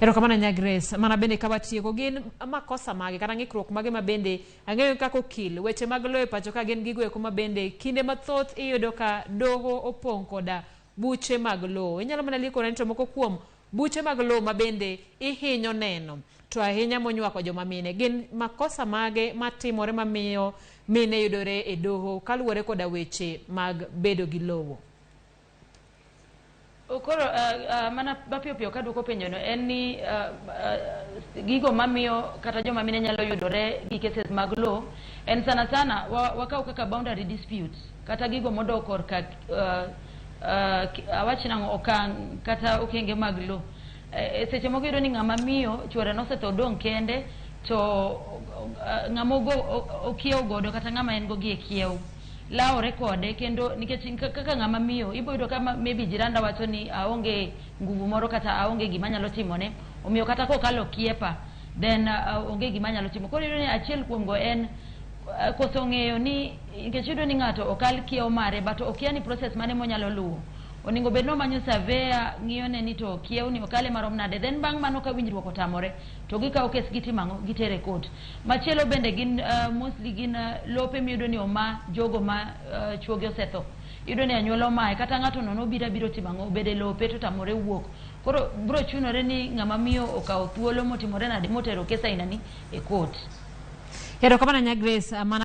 Erokamano nya Grace. Mana bende ka watieko, gin makosa mage kata ng'ikruok mage ma bende ang'eyo kaka okil weche mag lowo e pacho ka gin gigo eko ma bende kinde mathoth iyudo ka doho opong' koda buche mag lowo. Inyalo mana liekona ni to moko kuom buche mag lowo ma bende ihinyo neno to ahinya monywako joma mine gin makosa mage matimore mamiyo mine yudore e doho kaluwore koda weche mag bedo gi lowo. Koro mana mapiyo piyo kaduoko penjono en ni gigo mamiyo kata joma mine nyalo yudore gi cases mag lowo en sana sana wakaw kaka boundary disputes, kata gigo modok korka awach nang'o, okang' kata okenge mag lowo. Seche moko iyudo ni ng'ama miyo chuore nosetho, odong' kende, to ng'ama okiewo godo kata ng'ama en go gi e kiewo lawore kode, kendo nikech kaka ng'ama miyo ibo yudo ka maybe jiranda wacho ni aonge nguvu moro kata aonge gima anyalo timone, omiyo kata kokalo kiepa then onge gima anyalo timo. Koro iyudo ni achiel kuom go en koso ng'eyo ni, nikech iyudo ni ng'ato okal kiewo mare but okia ni process mane monyalo luwo. Onego bed ni omanyo surveyor, ng'iyo ne ni to kiewo ni okale marom nade, then bang' mano ka winjruok otamore to gikawo kes, gitimo ang'o? Gitere court. Machielo bende gin mostly gin lope miyudo ni oma jogo ma chuogi osetho. Iyudo ni anyuola omaye, kata ng'ato nono obiro abiro timo ang'o, obedo e lope to otamore wuok. Koro biro chunore ni ng'ama miyo okawo thuolo motimore nade motero kes aina ni e court. Erokamano nya Grace. Mana